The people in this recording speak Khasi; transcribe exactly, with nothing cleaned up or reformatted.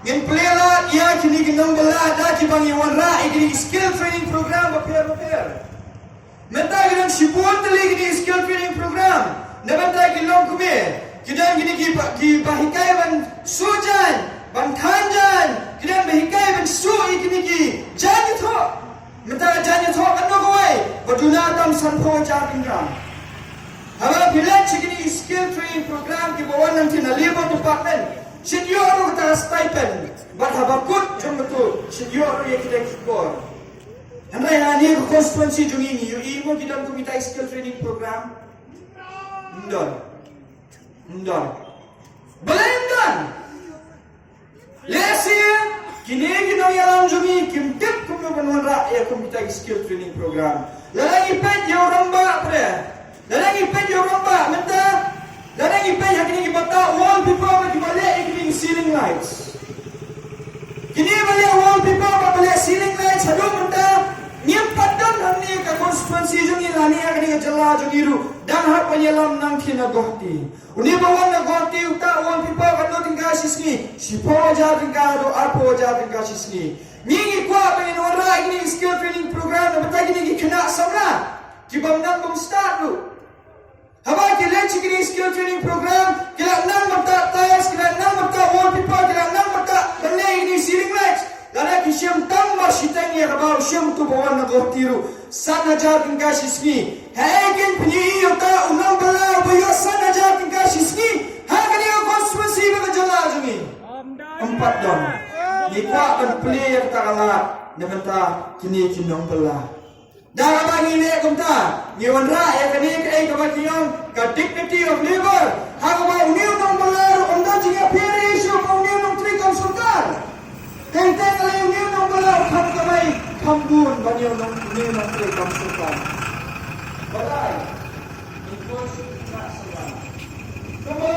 Ngin plie lad ïa kine ki nongbylla da kiba ngi wanrah ïa kine ki skill training program bapher bapher. Mynta ki don shibun tylli kine ki skill training program. Na bynta ki longkmie, ki don kine ki ba, ki ba hikai ban suh jaiñ, ban khan jaiñ, ki don ba hikai ban suh ïa kine ki jaiñ ïathoh. Mynta ka jaiñ ïathoh katno kawei? Ba duna tam sanphew hajar tyngka. Haba phi leit sha kine ki skill training program kiba wan nangtei na Labour Department, shin ïoh ruh kata ka stipend. Bad haba kut jong kato, shin ïoh ruh ïa kita ki kor. Hynrei ha kane ka constituency jong ngi, ngi ïohi mo ki don kum kita ki skill training program? Ym don. Ym don. Balei ym don? Lehse kine ki nongïalam jong ngi kim tip kumno ban wanrah ïa kum kita ki skill training program. Lada ngi peit ïa u rangbah, pre. Lada ngi peit ïa u rangbah mynta. Lada ngi peit ha kine kiba tah wallpaper bad kiba leh ïa kine ki ceiling lights. Kine ba leh wallpaper bad ba leh ceiling lights haduh mynta ngim pat don hangne ha ka constituency jong ngi lane ha kane ka jylla jong ngi ruh. Dang hap ban ïalam nangtei na Guwahati. Une ba wan na Guwahati u tah wallpaper katno tyngka shi sngi? Shiphew hajar tyngka haduh arphew hajar tyngka shi sngi. Ngi ngi kwah ba ngin wanrah ïa kine ki skill training program na bynta kine ki khynnah samla kiba ym nang bym stad ruh. Haba ki leit sha kine ki skill training program, ki la nang ban tah tiles, ki la nang ban tah wallpaper, ki la nang ban tah ban leh ïa kine ki ceiling lights. Lada ki shim tang mar shiteng ïa kaba u shim uto ba wan na Guwahati ruh, san hajar tyngka shi sngi. Haei kin pynïohi ïa uta u nongbylla uba ïoh san hajar tyngka shi sngi ha kane ka constituency bad ka jylla jong ngi? Ym pat don. Ngi kwah ban plie ïa kata ka lad na bynta kine ki nongbylla. Da kaba ngi leh kumta, ngi wanrah ïa kane kaei kaba ki ong ka dignity of labour. Ha kaba une u nongbylla ruh um don jingïapher ïa u shuh ba une u nongtrei kam sorkar. Teng teng lei une u nongbylla u kham kamai kham bun ban ïa u nong, une u nongtrei kam sorkar. Balei? Because it's not so bad. Kumba